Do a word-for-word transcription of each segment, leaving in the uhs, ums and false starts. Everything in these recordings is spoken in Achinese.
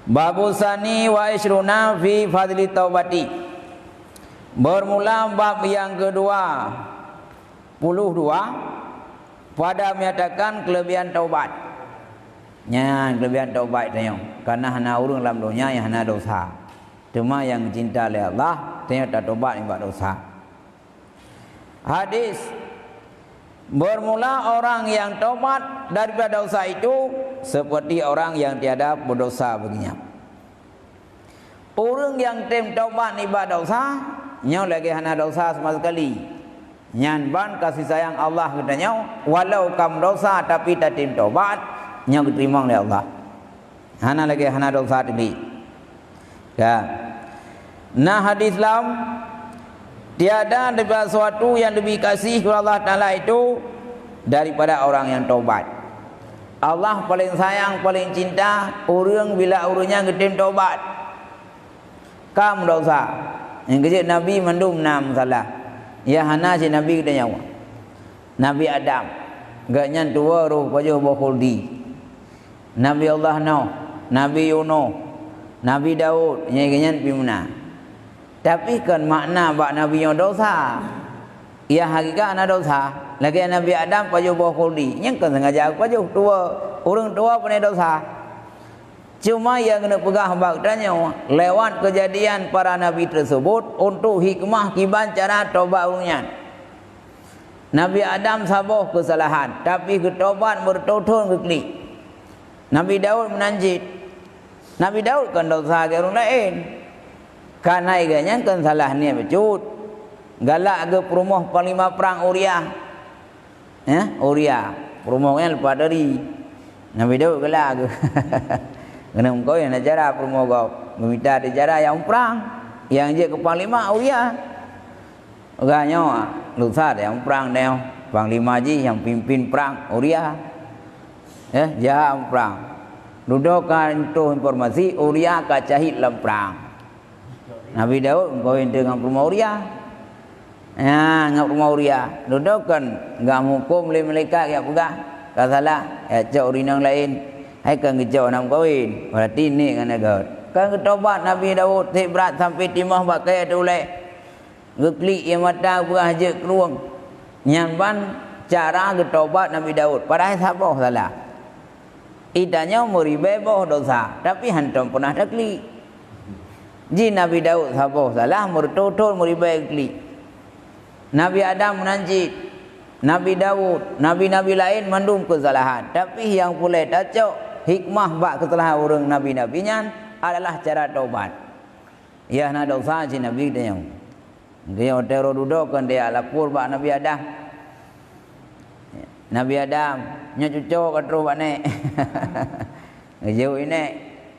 Babu tsani wa isyruna fi fadli taubati. Bermula bab yang kedua puluh dua pada menyatakan kelebihan taubat. Nyan kelebihan taubat tanyoe. Karena hana ureuëng lam donya nyang hana dosa. Teuma nyang cinta lé Allah, tanyoe tatobat nibak dosa. Hadis, bermula orang yang tobat daripada dosa itu seperti orang yang tiada berdosa baginya. Ureuëng nyang tem tobat nibak dosa, nyoe lagée hana dosa sama sekali. Nyan ban kasih sayang Allah geutanyoe, walau ka meudosa tapi tatem tobat, nyoe geuteurimong lé Allah. Hana lagée hana dosa teubiet. Ka. Na hadis lam, tiada daripada sesuatu yang lebih kasih kepada Allah Taala itu daripada orang yang tobat. Allah paling sayang, paling cinta ureuëng bila ureuëng nyan geutem tobat. Ka meudosa. Nyang keujeuet Nabi mandum na meusalah. Ya hana cit Nabi geutanyoe. Nabi Adam, gobnyan tuwoe roh pajoh boh khuldi. Nabi Allah Nuh, Nabi Yunus, Nabi Daud, nyang gobnyan pih meunan. Tapi kon makna bak Nabi nyoe dosa. Ya hakikat hana dosa. Lagée Nabi Adam pajoh boh khuldi, nyang kon sengaja pajoh tuwoe. Ureuëng tuwoe pane dosa. Cuma nyang keuneuk peugah bak tanyoe lewat keujadian para nabi teusebut untuk hikmah kiban cara tobat ureuëng nyan. Nabi Adam saboh keusalahan, tapi geutobat meureutoh thon geuklik. Nabi Daud meunan cit. Nabi Daud kon dosa lagée ureuëng laén. Kana lagée nyan kon salah niet bacut. Galak geupeureumoh panglima prang Uria. Eh, Uria. Peureumoh nyan leupah dari. Nabi Daud galak geu. Keuneuk meukawen hana cara peureumoh gob. Geumita di cara nyang prang. Nyang jeuet keu panglima Uria. Uroe nyoe, lusa nyang prang nyoe, panglima jih nyang pimpin prang, Uria. Eh, jak prang. Dudoe ka tutoe informasi, Uria ka syahid lam prang. Nabi Daud meukawen teuk ngon peurumoh Uria. Ya, ngon peurumoh Uria. Dudoe kon, gak meuhuköm lé malaikat, gak peugah, ka salah, ya cok ureuëng inong laén. Hai kon geucok na meukawen, berarti nek ngon nyan göt. Kon geutobat Nabi Daud, seb brat sampai timoh bak kayée teuh ulée. Geuklik ie mata, geupeugah jeuet keu rueng. Nyan ban cara geutobat Nabi Daud, padahai saboh salah. Geutanyoe meuribée boh dosa, tapi hantom peunah taklik. Jih Nabi Daud saboh salah, meureutoh thon meuribée geuklik. Nabi Adam meunan cit, Nabi Daud, nabi-nabi laén mandum keusalahan, tapi nyang peureulée tacok hikmah bak keusalahan ureuëng nabi-nabi nyan adalah cara tobat. Ya hana dosa cit Nabi geutanyoe. Geuyue teuro dudoe kon dia lapor bak Nabi Adam. Nabi Adam, nyoe cucoe ka troh bak nek. Geujok inek,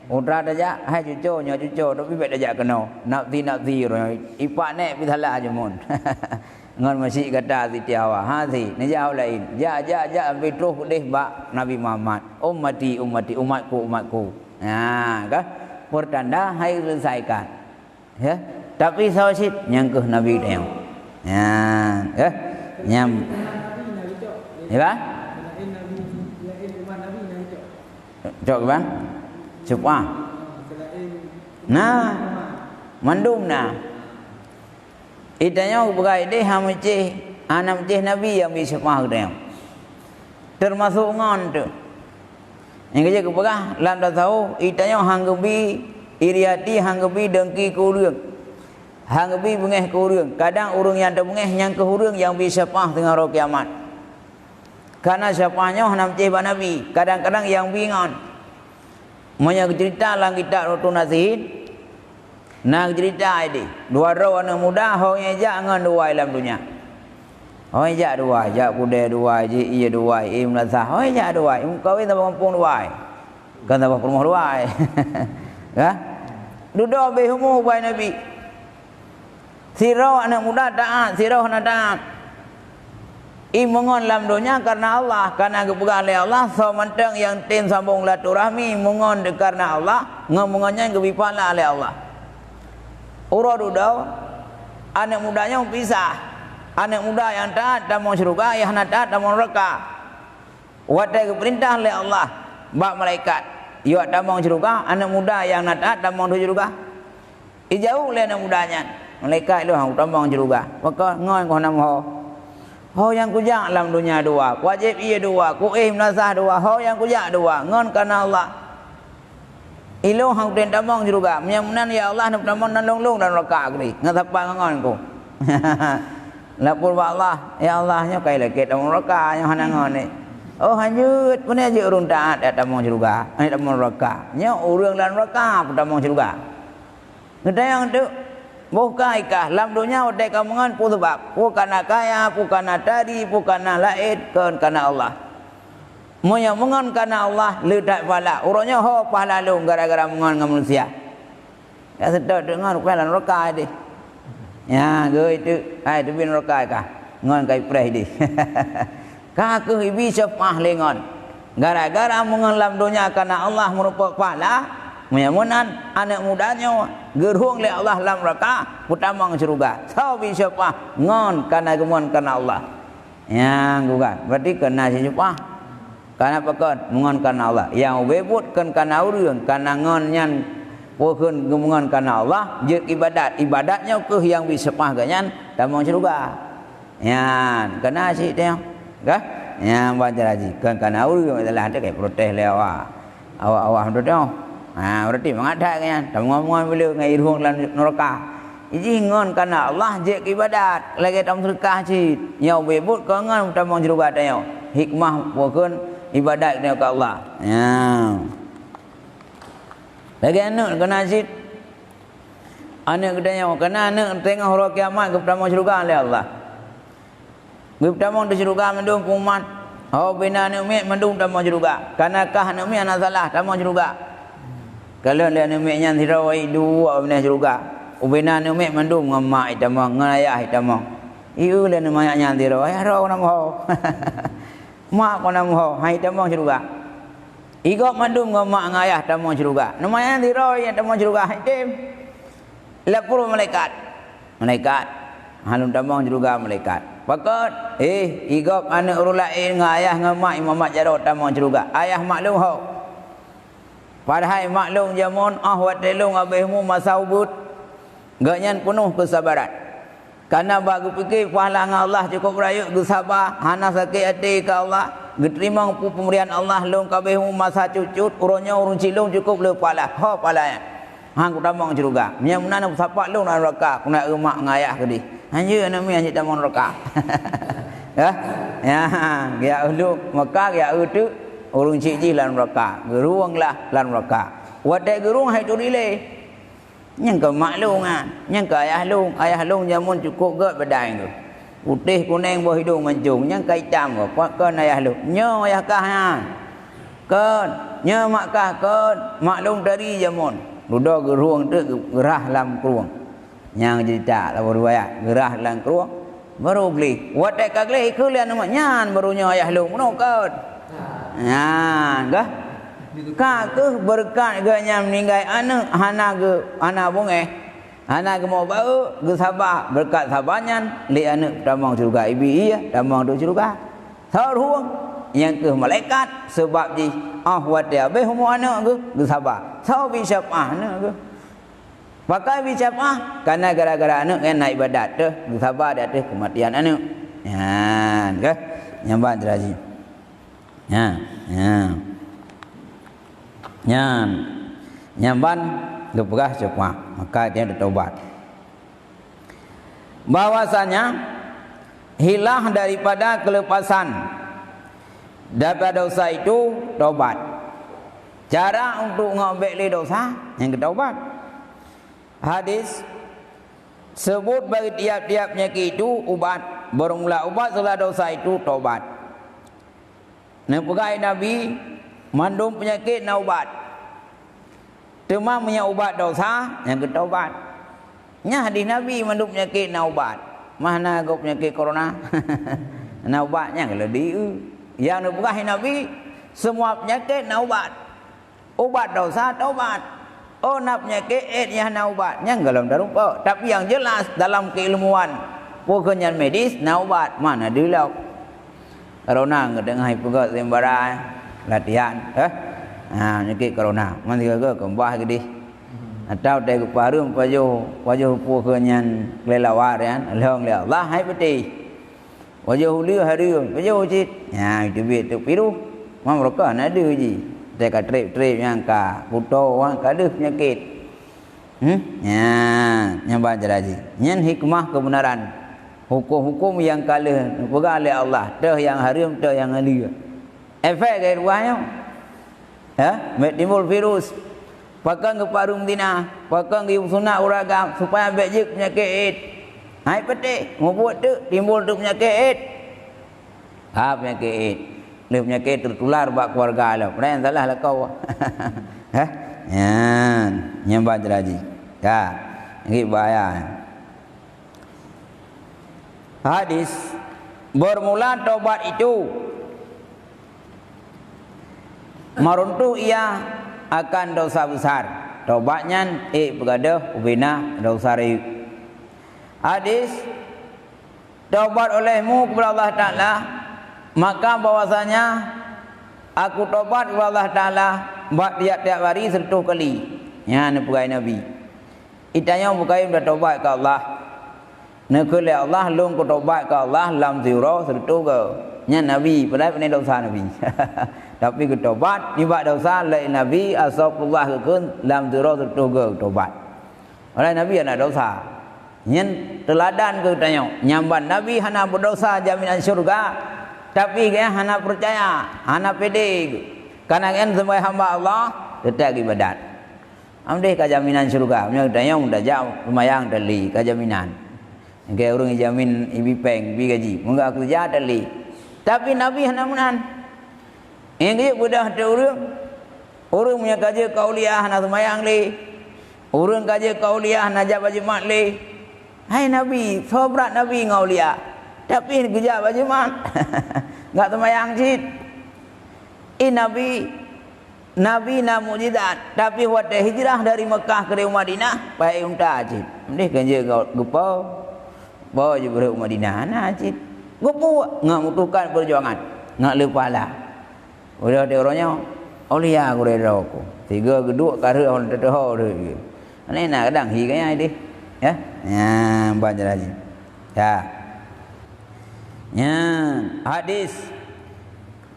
putra tajak, hai cucoe, nyoe cucoe, tapi bék tajak keunoe. Nafsi-nafsi roh, ipak nek pih salah jeumon. Ngon masyiek gata Siti Hawa. Ha si, neujak u laén. Jak, jak, jak, sampai troh keudeh bak Nabi Muhammad. Ummati, ummati, umatku, umatku. Ha, ka? Pertanda hai selesaikan. Ya, tapi sawa cit nyang keuh Nabi tanyoe. Ya, ya. Nyam. Ya, kan? Cok, kan? Syeufaat. Nah, mandum na. Geutanyoe beugai deh hana meucéh, hana meucéh Nabi nyang bi syeufaat geutanyoe. Teumasok ngon tu. Nyang keujeuet geupeugah lam tasawuf, geutanyoe han geubi iri até, han geubi dengki keu ureuëng, han geubi beungéh keu ureuëng. Kadang ureuëng nyang teubeungéh nyan keuh ureuëng nyang bi syeufaat teungoh uroe kiamat. Karena syeufaat nyoe hana meucéh bak Nabi, kadang-kadang nyang bi ngon. Meunyoe geuceurita lam kitab Rotun Nasihin, na geuceurita ideh, dua droe aneuëk muda ho nyang jak ngon dua lam donya. Ho nyang jak dua, jak kudée dua, jak ie dua, ie meulasah, ho nyang jak dua, meukawen saboh gampông dua. Kon saboh peurumoh dua. Ka? Dudoe beh umu bai Nabi. Sidroe aneuëk muda taát, sidroe hana taát. Ie meungon lam donya kareuna Allah, kareuna geupeugah lé Allah, soe mantong nyang tem sambong silaturahmi meungon kareuna Allah, ngon meungon nyan geubi pahala lé Allah. Uroe dudoe, aneuëk muda nyoe pisah. Aneuëk muda nyang taát tamong syeuruga, nyang hana taát tamong neuraka. Watée geupeurintah lé Allah bak malaikat, Yôk tamong syeuruga, aneuk muda nyang na taat tamong di syeuruga. Ijaweueb lé aneuk muda nyan, "Malaikat lôn, hana kutamong syeuruga. Pakon ngon keuh hana meuho? Ho nyang kujak lam donya dua, kuwajéb ie dua, kuéh meunasah dua, ho nyang kujak dua, ngon kareuna Allah. Ilôn hana kutem tamong syeuruga. Meunyoe meunan, ya Allah, neupeutamong nan lôn-lôn lam neuraka keudéh, ngon sapat ngon-ngon ku." Lapor bak Allah, "Ya Allah, nyoe ka ilakée tamong neuraka, nyoe hana ngon nyoe." "Oh, hanjeuet, peue jeuet ureuëng taat jak tamong syeuruga, hana tamong neuraka. Nyoe ureuëng lam neuraka peutamong syeuruga." Geutanyong teuk, boh kai kah lam donya watée ka meungon peue sabab, peue kana kaya, peue kana tari, peue kana laén, kon kana Allah. Meunyoe meungon kana Allah, le that pahala. Uroe nyoe ho pahala lôn gara-gara meungon ngon manusia. Ka seutôt deungon rukon lam neuraka deh. Nya, geu itu, hai teubiet neuraka kah. Ngon kai preh deh. Ka keuh ibi seupah lé ngon. Gara-gara meungon lam donya kana Allah meurumpok pahala, meunyoe meunan aneuk muda nyoe geurueng lé Allah lam neuraka, peutamong syeuruga. Soe bi seupah ngon kana geumon kana Allah. Nyang geugat, berarti kana siseupah. Kana pakon? Meungon kana Allah. Nyang ubé buet kon kana ureuëng, kana ngon nyan peue kheun geumeungon kana Allah, jeuet ibadat. Ibadat nyoe keuh nyang bi seupah geuh nyan tamong syeuruga. Nyan, kana cit nyoe. Kah? Nyan ban cara jih. Kon kana ureuëng, masalah teuh kai protes lé awak. Awak-awak meututoe. Ha, berarti mangat that nyan. Tamong-mong bile ngon irueng lam neuraka. Jih ngon kana Allah jeuet keu ibadat. Lagée tameuseudeukah cit. Nyoe ubé buet kon ngon tamong syeuruga tanyoe. Hikmah peue kheun ibadat tanyoe keu Allah. Nya. Lagée aneuk kana cit. Aneuk geutanyoe, kana aneuk teungoh uroe kiamat geupeutamong syeuruga lé Allah. Geupeutamong di syeuruga mandum peumat. Ho bina aneuk miet mandum tamong syeuruga. Kana kah aneuk miet hana salah, tamong syeuruga. Kalon lé aneuk miet nyan sidroe, i dua binéh syeuruga. Ubina aneuk miet mandum ngon mak itamong, ngon ayah itamong. Ieu lé aneuk miet nyan sidroe, ayah droe na meuho. Mak kon na meuho, hai tamong syeuruga. Igob mandum ngon mak ngon ayah tamong syeuruga. Aneuk miet nyan sidroe nyang tamong syeuruga, hai tem. Lapor malaikat. Malaikat, "Hana lôn tamong syeuruga, malaikat." "Pakon?" "Eh, igob aneuk ureuëng laén ngon ayah ngon mak imat-mat jaroe tamong syeuruga. Ayah mak lôn ho. Padahai mak lôn jameun óh watée lôn habéh mu masa ubeut, gobnyan peunoh keusabaran. Kana bak geupike pahala ngon Allah cukôp rayeuk geusaba, hana sakét até keu Allah, geuteurimong peue peumbrian Allah lôn ka habéh mu masa cut-cut, uroe nyoe ureuëng cit lôn cukôp le pahala, ho pahala nyan." Han kutamong syeuruga. Meunyoe meunan, sapat lôn lam neuraka, keuneuk eu mak ngon ayah keudeh. Hanjeuet aneuk miet hanjeuet tamong neuraka. Yah? Ya, geujak eu lôn, maka geujak eu teuk ureuëng cit jih lam neuraka. Geurueng lah lam neuraka. Watée geurueng hai turi lé. Nyang keu mak lôn nyan, nyang keu ayah lôn. Ayah lôn jameun cukôp gét badan geuh. Putéh kuneng boh idong mancong, nyang ka itam geuh. Pakon ayah lôn? Nyoe ayah kah nyan. Kon, nyoe mak kah? Kon, mak lôn tari jameun. Dudoe geurueng teuk geurhah lam krueng. Nyang ceurita lam riwayat, geurhah lam krueng, baru gleh. Watée ka gleh, ikheun lé aneuk miet nyan, baru nyoe ayah lôn, meunoe kon. Nyan, gah. Ka keuh beureukat geuh nyan meuninggai aneuk, hana geu-, hana beungéh. Hana geumoe baeu, geusaba, beureukat saba nyan lé aneuk tamong syeuruga, ibi ie tamong di syeuruga. Soe rueng? Nyang keuh malaikat, sabab jih óh watée habéh umu aneuk geuh, geusaba. Soe bi syafah aneuk geuh? Pakon bi syafah? Kana gara-gara aneuk nyan na ibadat teuh, geusaba di ateueh keumatian aneuk. Nyan, gah. Nyan ban teuraji. Nyan, nyan. Nyan, nyan ban geupeugah syafah, maka dia teutobat. Bahwasanya hilah daripada kelepasan daripada dosa itu tobat. Cara untuk ngobek lé dosa nyang geutobat. Hadis sebut bagi tiap-tiap penyakit itu ubat. Bermula ubat segala dosa itu tobat. Neupeugah Nabi, mandum peunyakét na ubat. Teuma meunyoe ubat dosa, nyang geutobat. Nyan hadis Nabi, mandum peunyakét na ubat. Mah na gob peunyakét corona? Na ubat nyang lé di. Nyang neupeugah Nabi, semua penyakit na ubat. Ubat dosa tobat. Oh, na peunyakét éh nyang na ubat, nyang gohlom tarumpok. Tapi nyang jelas dalam keilmuan, peue kheun nyan medis, na ubat, mana dilok. Corona geuteungoh ipeugét seumbara latihan, eh? Ha, peunyakét corona. Man sigoe-goe keumbah keudeh. Atawa watèe geupeureuem pajoh, pajoh peue keu nyan keulilawar nyan, lheueng lé Allah, hai peutéh. Pajoh uleue hareuem, pajoh cit. Nyan, teubiet teuk virus. Man meureuka na deuh jih. Watèe ka trép-trép nyan ka, kuto nyan ka deuh peunyakét. Hmm? Nyan, nyan ban cara jih. Nyan hikmah keubeunaran. Huköm-huköm nyang ka lheueh neupeugah lé Allah, toh nyang hareuem, toh nyang halal. Efek gét buah nyoe. Ha? Bèk timbul virus. Pakon geupeureuem zina, pakon geuyue sunat ureueng agam, supaya bèk jeuet peunyakét AIDS. Hai peutéh, mubuet teuk timbul teuk peunyakét AIDS. Ha, peunyakét AIDS. Lé peunyakét teutular bak keuluwarga lom. Padahai nyang salah lakoe. Hah? Nyan, nyan ban cara jih. Ka. Nyan bahaya. Hadis, bermula tobat itu meruntuh ia akan dosa besar. Tobat nyan ék peugadôh ubena dosa rayeuk. Hadis, tobat olehmu kepada Allah Taala, maka bahwasanya aku tobat kepada Allah Taala bak tiap-tiap hari seratus kali. Nyan peugah Nabi. Geutanyoe bukayém tatobat keu Allah. Neukheun lé Allah, lôn kutobat keu Allah lam siuroe seureutôh goe. Nyan Nabi, padahai pane dosa Nabi. Tapi geutobat nibak dosa lé Nabi, astagfirullah geukheun lam siuroe seureutôh goe geutobat. Padahai Nabi hana dosa. Nyan teuladan keu geutanyoe. Nyang ban Nabi hana beudosa jaminan syeuruga, tapi gobnyan hana peucaya, hana pede. Kareuna gobnyan sebagai hamba Allah, teutap geuibadat. Amdeh ka jaminan syeuruga, meunyoe geutanyoe tajak seumayang teuli, ka jaminan. Engke ureuëng ijamin ibi péng, ibi gaji, meunyoe geukeureuja teuli. Tapi Nabi hana meunan. Nyang geuyue beudoh teu ureuëng, ureuëng meunyoe ka jeuet keu aulia hana seumayang lé, ureuëng ka jeuet keu aulia hana jak bak Jumat lé. Hai Nabi, soe brat Nabi ngon aulia, tapi geujak bak Jumat, gak seumayang cit. I Nabi Nabi na mukjizat, tapi watée hijrah dari Meukah keudéh u Madinah, paék unta cit. Mdeh kan jeuet geupo, po jeuet breueh u Madinah, na cit. Geupuek ngon meutukan peujuangan, ngon le pahala. Udah di uroe nyoe, aulia gurée droe ku. Tiga geuduek ka rheueh ôn teutuho rheueh. Ini na kadang hi kaya deh. Ya. Ya, ban jalan jih. Ya. Ya, hadis.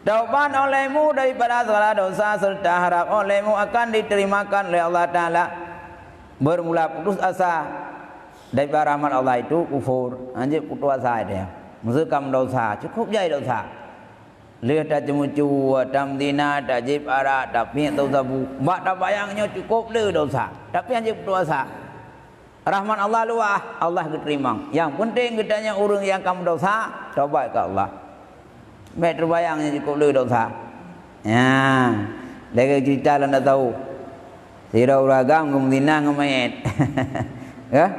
Taubat olehmu daripada segala dosa serta harap olehmu akan diterimakan oleh Allah Taala. Bermula putus asa daripada rahmat Allah itu kufur. Anjir putus asa dia. Mesti kamu dosa, cukup jai dosa. Lheueh taceumeucue, tamzina, tajieb arak, tapiek tau sabu. Bak tabayang nyoe cukup le dosa. Tapi anjir putus asa. Rahmat Allah luwah, Allah geuteurimong. Nyang peunteng geutanyoe ureuëng nyang ka meudosa, tobat keu Allah. Bék teubayang nyang cukôp le dosa. Nyan, lagée ceurita lam tasawuf. Sidroe ureuëng agam geumeuzina ngon manyét. Ya?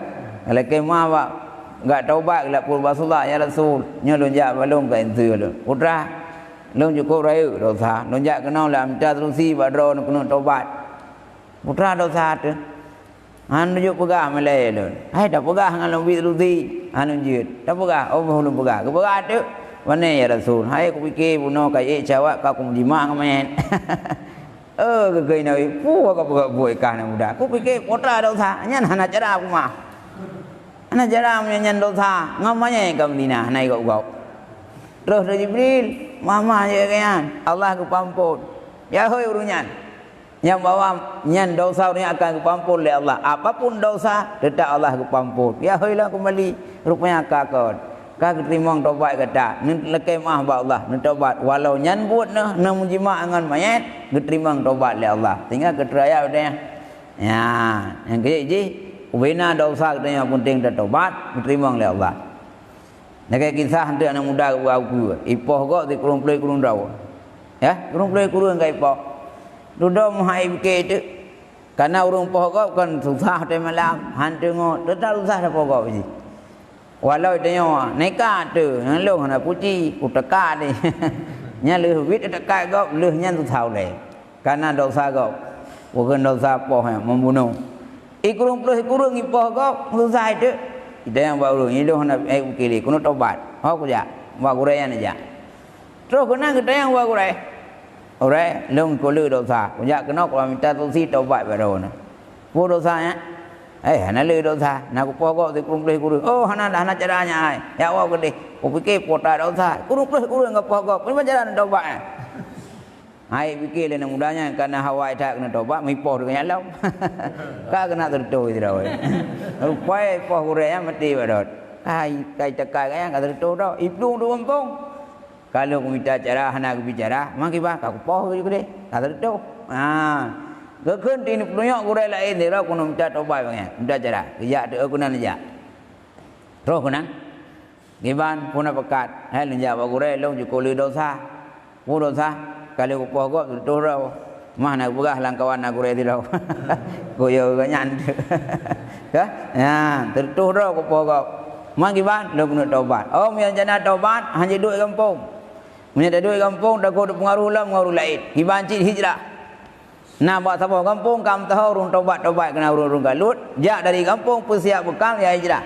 Lakée ma bak gak tobat geulak peue Rasulullah, "Ya Rasul, nyoe lôn jak bak lôn keu enteue lôn. Putra, lôn cukôp rayeuk dosa. Lôn jak keunoe lam mita solusi bak droeneuh keuneuk tobat." Putra dosa teuh. Han jeuet peugah meulée lôn. Hai tapeugah ngon lôn biet solusi, han lôn jeuet. Tapeugah, oh boh lôn peugah. Geupeugah teuk, "Pane ya Rasul, hai kupike bunoe ka ék cawak ka kumeujimak ngon manyét." Oh, geukheun Nabi, "Peue ka peugah buet kah na muda? Kupike putra dosa, nyan hana cara kumah. Hana cara meunyan dosa, ngon manyét ka meuzina, hana igop-gop." Terus dari Jibril, "Mama je nyan, Allah geupeuampôn. Ya hôi ureuëng nyan." Nyang bahwa nyan dosa ureuëng nyan akan geupeuampôn lé Allah. Apapun dosa, teutap Allah geupeuampôn. Ya hôi lom keumbali, rupanya ka kon. Ka geuteurimong tobat gata, neulakée meuah bak Allah, neutobat. Walau nyan buet neuh, neumeujimak ngon manyét, geuteurimong tobat lé Allah. Sehingga keuteuraya udeh. Ya, nyang keujieb jih, ubena dosa geutanyoe peunteng teutobat, geuteurimong lé Allah. Lagée kisah anteuk aneuk muda geupeugah ukeue, ipoh gob sikureueng ploh sikureueng droe. Ya, sikureueng ploh sikureueng ka ipoh. Dudoe meuhai pike teuk. Kareuna ureuëng poh gob kon susah watée malam, han teungoh, teutap susah tapoh gob jih. Walau tanyoe nekat teuh, nyang lôn hana puci, kuteuka deh. Nyan lheueh wit teuka gob, lheueh nyan susah ulée. Kareuna dosa gob, bukan dosa poh nyang membunuh. Ikureueng ploh ikureueng ipoh gob, susah itu. Geutanyoe bak ureuëng, "Nyoe lôn hana ék ukili, keuneuk tobat." Ho kujak, bak gurée nyan jak. Troh keunan geutanyoe bak gurée. Uroe lôn keu le desya, kujak keunoe kuba mita solusi tobat bak droeneuh. Peue desya nyan? Eh, hana le desya, na kupoh gob sikureueng ploh sikureueng. Oh, hana dah, hana cara nyan ai. Jak woe keudeh. Kupike peue ta desya. Sikureueng ploh sikureueng kapoh gob. Peue cara neutobat nyan? Hai pike lé aneuk muda nyan, ka na hawa that keuneuk tobat, meuipoh deungon nyang lom. Ka keuneuk teureutôh sidroe. Rupai poh gurée nyan maté bak dot. Kai, kai takai ka nyan ka teureutôh dot. Iplueng di gampông. Ka lheueh kumita cara, hana geubi cara, ma kiban ka kupoh keudeh, ka teureutôh. Ha. Geukheun ti neupeutunyok gurée laén sidroe keuneuk mita tobat bak nyan, mita cara. Geujak teuh keunan jak. Troh keunan. Kiban, peue na peukat, hai lôn jak bak gurée, lôn jikeu le desya. Peue desya, ka lheueh kupoh gob teureutôh droe. Mah na geupeugah lam kawan na gurée sidroe. Kuyue gobnyan. Ka? Nyan, teureutôh droe kupoh gob. Mah kiban, lôn keuneuk tobat. Oh, meunyoe hana tobat, hana duek gampông. Meunyoe taduek gampông, takot teupeungaruh lom ngon ureueng laén. Kiban cit hijrah. Na bak saboh gampông ka meutuho ureueng tobat-tobat keunan ureueng-ureueng galot, jak dari gampông peusiap beukal ya hijrah.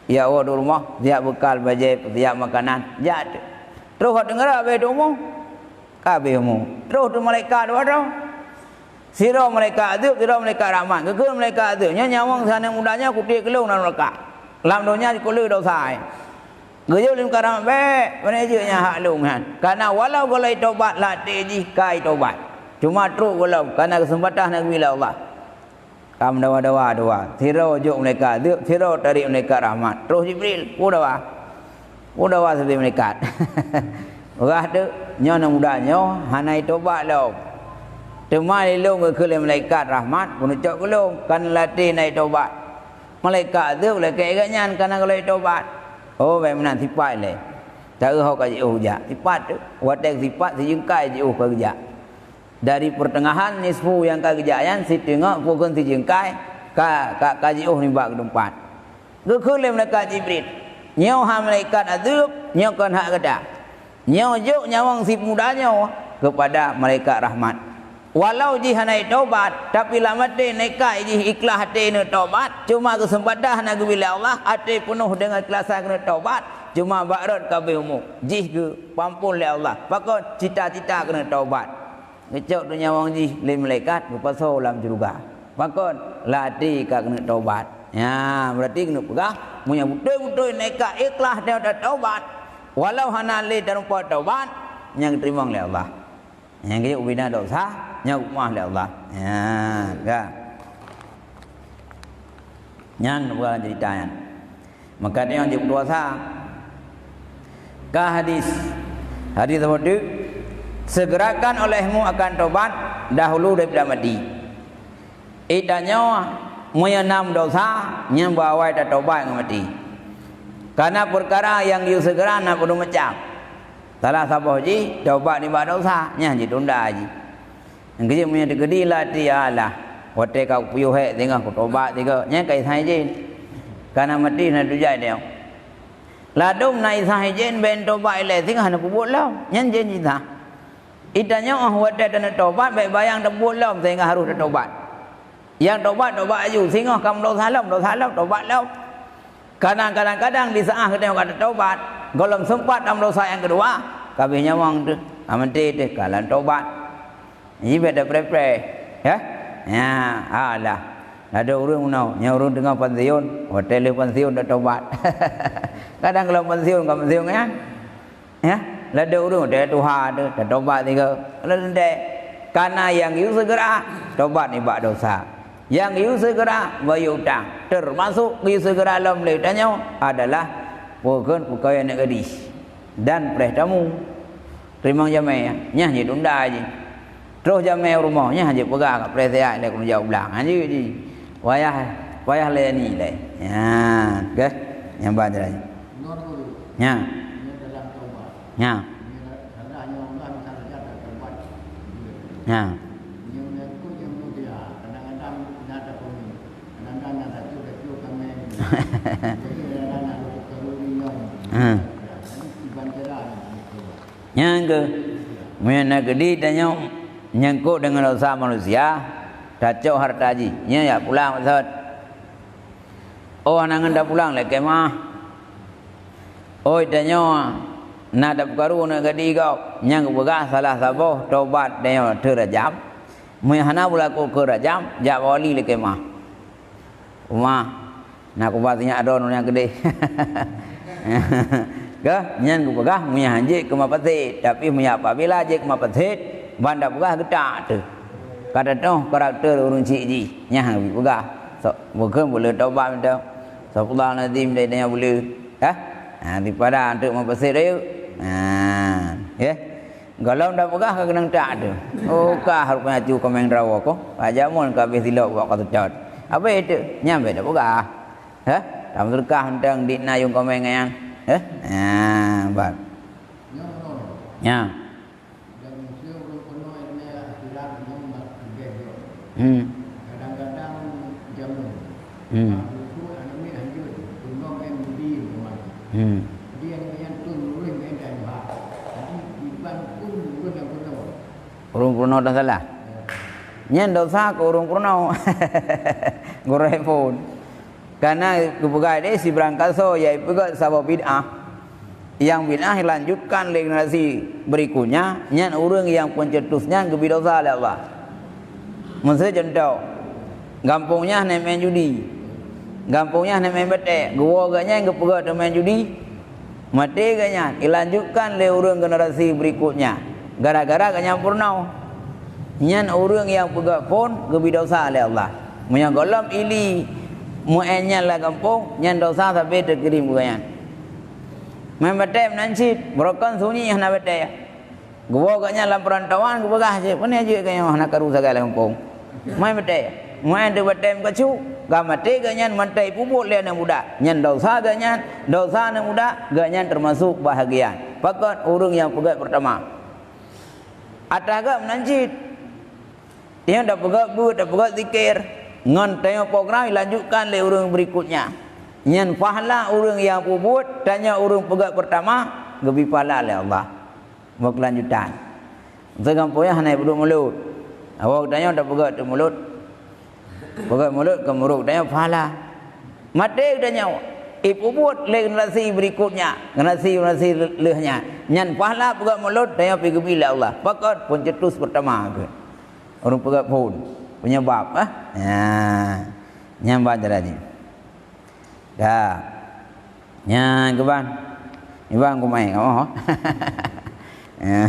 Ya, woe di rumoh, siap beukal bajée, peusiap makanan, jak. Troh ka teungeurah habéh teumu, ka habéh umu. Troh teuh malaikat dua droe. Sidroe malaikat azeub, sidroe malaikat rahmat. Geukheun malaikat azeub, "Nyoe nyawöng si aneuk muda nyoe kutiek keu lôn lam neuraka. Lam donya jikeu le desya." Geuyue lôn karang bék, pane jeuet nyang hak lôn nyan. Kareuna walau gohlom tobat, lam até jih ka tobat. Cuma trok gohlom, kareuna keuseumpatan na geubri lé Allah. Ka meudawa-dawa dua. Sidroe jok malaikat azeub, sidroe tarék malaikat rahmat. Troh Jibril, peue dawa? Peue dawa sabe malaikat? Peugah teuk, nyoe aneuk muda nyoe hana tobat lom. Teuma lé lôn geukheun lé malaikat rahmat, peunucok keu lôn, kareuna lam até na tobat. Malaikat azeub lagée gobnyan ka na gohlom tobat. Oh, bék meunan sipat lé. Taeu ho ka jiôh jak. Sipat tu, watée sipat sijeungkai jiôh ka geujak. Dari peuteungahan nisfu nyang ka geujak nyan, siteungoh pukon sijeungkai ka, ka, ka jiôh nibak keu teumpat. Geukheun lé malaikat Jibril, "Nyoe hai malaikat azeub, nyoe kon hak gata." Nyoe jok nyawöng si peumuda nyoe keupada malaikat rahmat. Walau jih hana tobat, tapi lam até nekat jih ikhlaih até neutobat, cuma keuseumpatan hana geubri lé Allah, até peunoh deungon keukhlasan keuneuk tobat, cuma bak rot ka habéh umu, jih geupeuampôn lé Allah. Pakon? Cita-cita keuneuk tobat. Geucok tu nyawöng jih lé malaikat, geupasoe lam syeuruga. Pakon? Lam até ka keuneuk tobat. Nyan, berarti keuneuk peugah, meunyoe beutôi-beutôi nekat ikhlaih dan tatobat, walau hana lé tarumpok tobat, nyan geuteurimong lé Allah. Nyang geuyue ubina desya, nyan geupeumaaf lé Allah. Nyan, ka. Nyan bukan cerita nyan. Maka dia yang jeuet puasa. Ka hadis. Hadis apa tu? "Segerakan olehmu akan tobat dahulu daripada mati." Itanyoe meunyoe na meudosa, nyan beuawai tatobat ngon maté. Kareuna peukara nyang geuyue seugera na padum macam. Salah saboh jih tobat nibak dosa, nyan jitunda jih. Nyang keujeuet meunyoe teukeudi lam até, "Alah, watée ka kupiôh hék singoh kutobat sigoe," nyan ka isah idin. Kareuna maté na tujak nyoe. Ladôm na isah idin ben tobat ilée singoh hana peubuet lom, nyan jén isah. Itanyoe watée taneuk tobat, bék bayang tapeubuet lom sehingga harôh tatobat. Nyang tobat, tobat laju, singoh ka meudosa lom, dosa lom, tobat lom. Kadang-kadang di saát geutanyoe ka tatobat, gohlom seumpat lam dosa nyang keudua, ka habéh nyawöng teuh, ka maté teuh, ka lam tobat. Nyan bék tapreh-preh, ya. Nya, alah. Ladôm ureuëng meunoe, nyan ureuëng teungoh pensiun, watée lheueh pensiun tatobat. Kadang gohlom pensiun, ka pensiun nyan. Ya, ladôm ureuëng watée tuha teuh, tatobat sigoe. Ladôm deh. Kareuna nyang geuyue seugera tobat nibak dosa. Nyang geuyue seugera bayeue utang. Teumasok geuyue seugera lom lé tanyoe adalah peukon peukawen aneuk gadih dan preh tamu. Teurimong jamé, nyan jitunda jih. Troh jamé u rumoh, nyan jeuet peugah ka preh siat lé keureuja u blang. Ha, jeuet jih. Payah, payah layani lé. Nyan, ka? Nyan ban jalan. Nyan. Nyan. Nyan. Hmm. Nyan keuh, meunyoe na keudeh tanyoe nyangkot deungon dosa manusia, tacok hareuta jih, nyan jak pulang maksud. Oh, hana ngon tapulang lé kemah. Oi, tanyoe, Na tapeukaru aneuk gadih gob, nyang geupeugah salah saboh tobat tanyoe teurajam. Meunyo hana beulaku keu rajam, jak bak wali lakée meu'ah. Uma, na kuba sinyak droe nyang keudeh. Kah, nyan geupeugah meunyo han jeuet keu mapaset, tapi meunyo apabila jeuet keu mapaset, ban tapeugah geutak teuh. Ka teutoh karakter ureuëng chik jih, nyan han geupeugah. Sok, bukon buleuen tobat mantong. Astagfirullahalazim, dai nyan buleuen. Kah? Ha, daripada antuk mapaset rayeuk. Ha, ya. Gohlom tapeugah ka keunong tak tu. Oh, ka harus pengacu komeng rawa ko. Ka jameun ka habéh silop buat ka teucot. Habéh tu, nyan bèk tapeugah. Hah? Tam seudeukah mantong di na yung komeng nyan. Hah? Ha, ban. Nya. Hmm. Hmm. Hmm. Ureuëng peurunoe dah salah. Nyan dosa keu ureuëng peurunoe. Gurée phon. Karena geupeugah deh sibarang kaso, yaitu saboh bid'ah. Nyang bid'ah dilanjutkan lé generasi berikutnya, nyan ureuëng nyang pencetus nyan geubri dosa lé Allah. Miseu cuntoh, gampông nyan hana main judi. Gampông nyan hana main batée. Geuwoe geuh nyan geupeugah teumain judi. Maté geuh nyan, dilanjutkan lé ureuëng generasi berikutnya. Gara-gara geuh nyan peurunoe. Nyan ureuëng nyang peugah phon geubri dosa lé Allah. Meunyoe gohlom ili meu'én nyan lam gampông, nyan dosa sabe teukirim keu geuh nyan. Main batée meunan cit, beurokon sunyi hana batée. Geuwoe geuh nyan lam peurantauan geupeugah cit, "Pane jeuet keu nyoe hana karu sagai lam gampông." Main batée, main teuh batée meukacu, ka maté geuh nyan mantong ipeubuet lé aneuk muda. Nyan dosa geuh nyan, dosa aneuk muda, geuh nyan teumasok bahagian. Pakon ureuëng nyang peugét peurtama. Atah geuh meunan cit. Tanyoe tapeugét beuet, tapeugét zikir. Ngon tanyoe program dilanjutkan lé ureuëng berikutnya. Nyan pahala ureuëng nyang peubuet, tanyoe ureuëng peugét peurtama, geubri pahala lé Allah. Bak kelanjutan. Miseu gampông nyan hana peuduek mulod. Awak tanyoe tapeugét teuh mulod. Peugét mulod keu murok tanyoe pahala. Maté tanyoe, ipeubuet lé generasi berikutnya, generasi-generasi lheueh nyan. Nyan pahala peugét mulod tanyoe pih geubri lé Allah. Pakon pencetus peurtama keuh. Ureuëng peugét phon, penyebab, ah. Nya. Nyan ban cara jih. Dah. Nyan keuban. Iban kumai kamoe. Ya.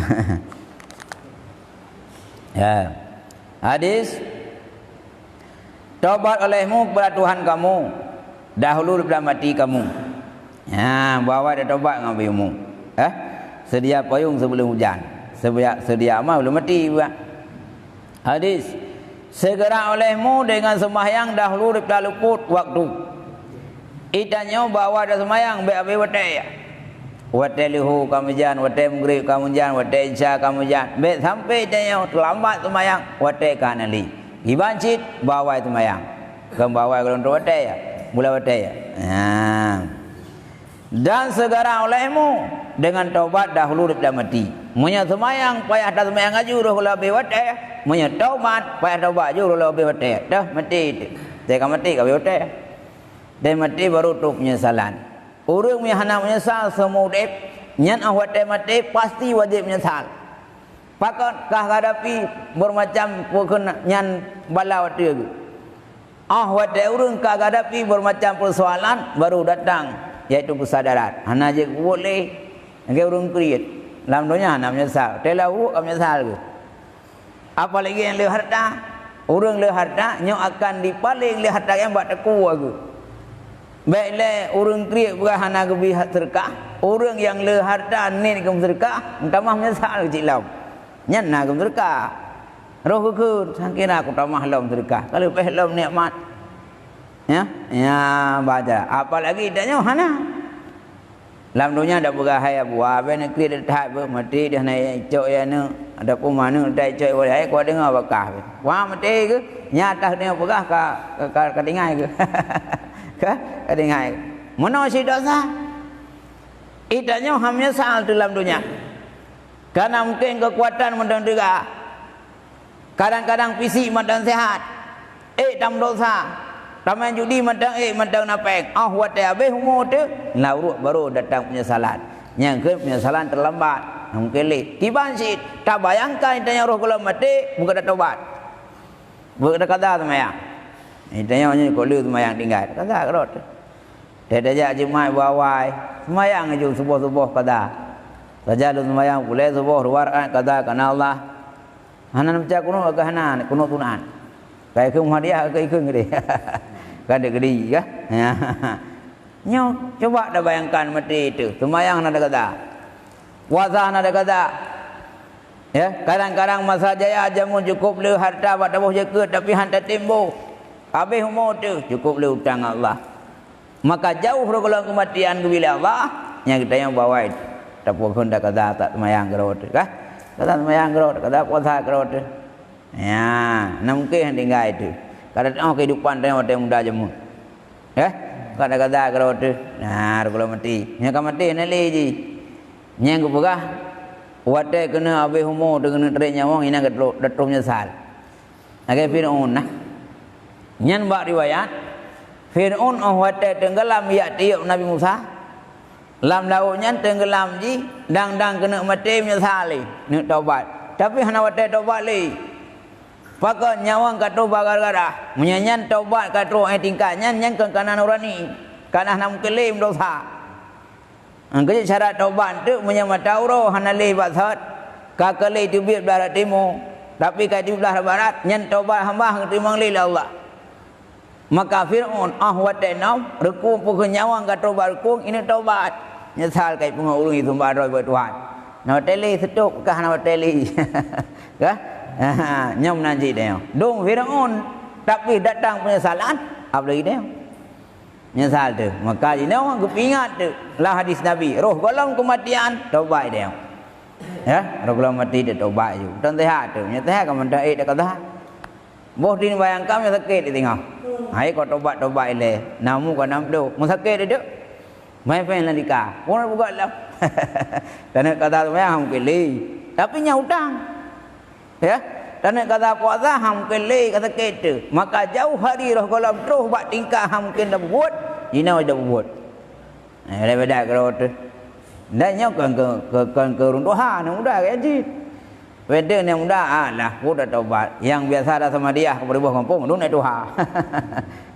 Ya. Hadis, "Tobat olehmu kepada Tuhan kamu dahulu daripada mati kamu." Ya, bahwa ada tobat ngon biumu. Eh? Sedia payung sebelum hujan. Sedia, sedia amal belum mati juga. Hadis, "Segera olehmu dengan sembahyang dahulu daripada luput waktu." Itanyoe bahwa ada sembahyang, bèk abéh watèe. Watèe leuhô ka meujan, watèe meugrib ka meujan, watèe isya ka meujan. Bèk sampai itanyoe teulambat sembahyang, watèe ka hana lé. Iban cit, bahwa sembahyang. Kon bahwa golom trok watèe, bulan watèe. Nah. Dan segera olehmu dengan taubat dahulu daripada mati. Meunyoe seumayang, payah taseumayang laju roh lom abéh watèe. Meunyoe taubat, payah taubat laju roh lom abéh watèe. Dah mati tu. Teuka mati ka abéh watèe. Dan mati baru trok penyesalan. Ureuëng nyang hana meunyeusal seumeu udeb, nyan 'oh watèe maté pasti wajéb meunyeusal. Pakon ka geuhadapi beumacam peue keuh nyan bala watèe geuh. 'Oh watèe ureuëng ka geuhadapi beumacam peusoalan, baru datang, yaitu keusadaran. Hana jeuet peubuet lé, lagèe ureuëng kriet. Lam donya hana meunyeusal, watèe lheueh ka meunyeusal geuh. Apalagi nyang le hareuta. Ureuëng le hareuta, nyoe akan dipaleng lé hareuta nyan bak takue geuh. Bèk lé ureuëng kriet peugah hana geubri seudeukah. Ureuëng nyang le hareuta niet keu seudeukah, meutamah meunyeusal cit lom. Nyan na keu seudeukah. Roh keu kheun, sangkira kutamah lom seudeukah. Ka leupah lom nikmat. Ya, ya, baca. Apalagi tanyoe hana. Lam donya dak peugah hai Abu, abéh neukriet that beuh, maté dah na icok ya neuk, ataupun manuk dak icok ya, hai kuat deungoe bakah. Wah, maté geuh, nyata deungoe peugah ka, ka, ka, ka tinggai geuh. Ka, ka tinggai. Meunoe cit dosa. Itanyoe han meunyeusal teuh lam donya. Karena mungkin keukuatan mantong teuga. Kadang-kadang fisik mantong sehat, ék tameudosa, tameumain judi mantong ék mantong na péng. 'Oh watèe abéh umu teuh, na uruek baru datang penyesalan. Nyang keu penyesalan teulambat, mungken lé. Kiban cit, tabayangkan tanyoe roh gohlom maté, bukon tatobat. Bukon takaza seumayang. Tanyoe nyoe kok le seumayang tinggai, takaza keudroe teuh. Tajak Jumat bak awai, seumayang ju suboh-suboh kaza. Saja lôn seumayang pulé suboh dua rakaat kaza kareuna Allah. Hana neubaca kunut ka hana, kunut sunat. Kai keu hadiah ka ikeu gede. Ka dek gede kah? Nyoe, coba tabayangkan maté teuh, seumayang hana takaza. Puasa hana takaza. Ya, kadang-kadang masa jaya jameun cukôp le hareuta bak taboh jakeuet, tapi han tatem boh. Habéh umu teuh, cukôp le utang Allah. Maka jauh roh gohlom keumatian geubi lé Allah, nyang geutanyoe bak awai tapeukeun takaza, taseumayang keudroe teuh, kah? Takaza seumayang keudroe teuh, takaza puasa keudroe teuh. Ya, na mungken tinggai teuh. Ka teu'oh keuhidupan tanyoe watée muda jameun. Eh, ka takaza keudroe teuh. Nah, roh gohlom maté. Nyang ka maté hana lé jih. Nyang geupeugah, watée keuneuk habéh umu teuh keuneuk treb nyawöng, inan ka troh, ka troh meunyeusal. Lagée Fir'aun nah. Nyan bak riwayat, Fir'aun 'oh watée teunggelam jak tieb Nabi Musa, lam laôt nyan teunggelam jih, dang-dang keuneuk maté meunyeusal lé, neuk tobat. Tapi hana watée tobat lé. Pakon nyawöng ka troh bak gara-gara. Meunyoe nyan tobat ka troh 'oh tingkat nyan, nyan kon kana nurani. Kana hana mungken lé meudesya. Nyang keujeuet syarat tobat teuk meunyoe mata uroe hana lé bak sot, ka keu lé teubiet blah rot timu, tapi ka teubiet blah rot barat, nyan tobat hamba geuteurimong lé lé Allah. Maka Fir'aun 'oh watée nyoe, reukung peukeue nyawöng ka troh bak reukung, ineuk tobat. Nyesal ka ipeungeut ureuëng jiseumbah droe bak Tuhan. Na watée lé seutôt kah na watée lé. Kah? Nyoe meunan cit tanyoe. Dong Fir'aun, tapi datang penyesalan, apalagi tanyoe. Nyesal teuh. Maka jinoe geupeuingat teuh lam hadis Nabi, roh gohlom keumatian, tobat deh. Ya, roh gohlom maté teuh tobat ju. Tang sehat teuh. Meunyoe sehat ka mantong ék takaza. Boh dini bayangkan meunyoe sakét di teungoh. Hai kok tobat-tobat ilée. Namu ka nam doh. Meusakét teuh. Mai fén lam dika. Pun buka lam. Karena kata tu mungkin lé. Tapi nyan utang. Ya, taneuk kata puasa han mungken lé ka sakét teuh. Maka jauh hari roh gohlom troh bak tingkah han mungken tapubuet, jinoe tapubuet. Eh, daripada keudroe teuh. Dan nyoe kon keu, keu, kon keu ureuëng tuha, aneuk muda keu jih. Padahai aneuk muda, alah, peue tatobat. Nyang biasa dah sama dia keu beureubah gampông, duek aneuk tuha.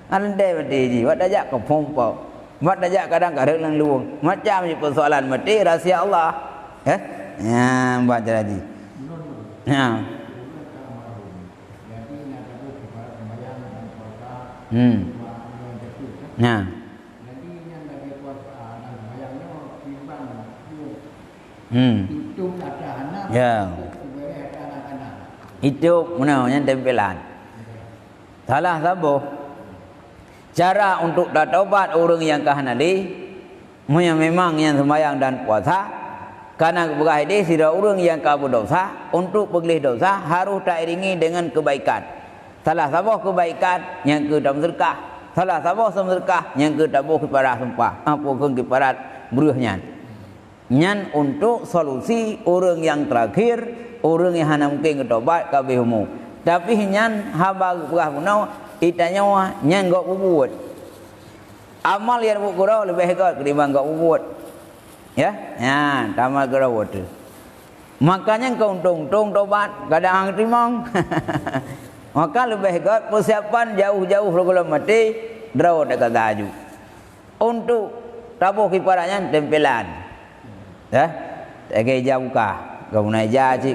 Andai maté jih, wat tajak keu phon po. Wat tajak kadang ka rhot lam luwong. Macam jih persoalan maté rahsia Allah. Eh? Ya, buat jadi. Ya. Hmm. Ya. Hmm. Ya. Itu meunan nyan tempelan. Salah saboh cara untuk tatobat ureuëng nyang ka hana lé, meunyoe memang nyan seumayang dan puasa, karena geupeugah ideh sidroe ureuëng nyang ka beudesya, untuk peugleh desya harôh tairingi deungon keubaikan. Salah saboh keubaikan nyang keu tameuseudeukah, salah saboh seumeuseudeukah nyang keu taboh kiparat sumpah, ah, peue kheun kiparat breueh nyan. Nyan untuk solusi ureuëng nyang teurakhir, ureuëng nyang hana mungken geutobat ka habéh umu. Tapi nyan haba geupeugah bunoe, itanyoe nyan gob peubuet. Amal nyang buet keudroe leubeh gét ketimbang gob peubuet. Ya, nyan tamal keudroe teuh. Makanya keu untông-untông tobat kadang han teurimong. Maka leubeh gét peusiapan jauh-jauh lom gohlom maté, droe teuh ka laju. Untuk taboh kiparat nyan tempelan. Dah? Lagée ija buka. Geuh na ija cit.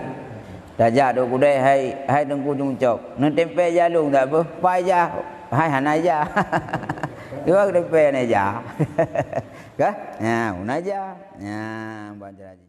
Tajak dok kudée hai, hai Teungku Jungcok. Neutempel ija lôn dak beuh? Pai ija. Hai hana ija. Dua tempel hana ija. Kah? Nya, hana ija. Nya, ban jiraji.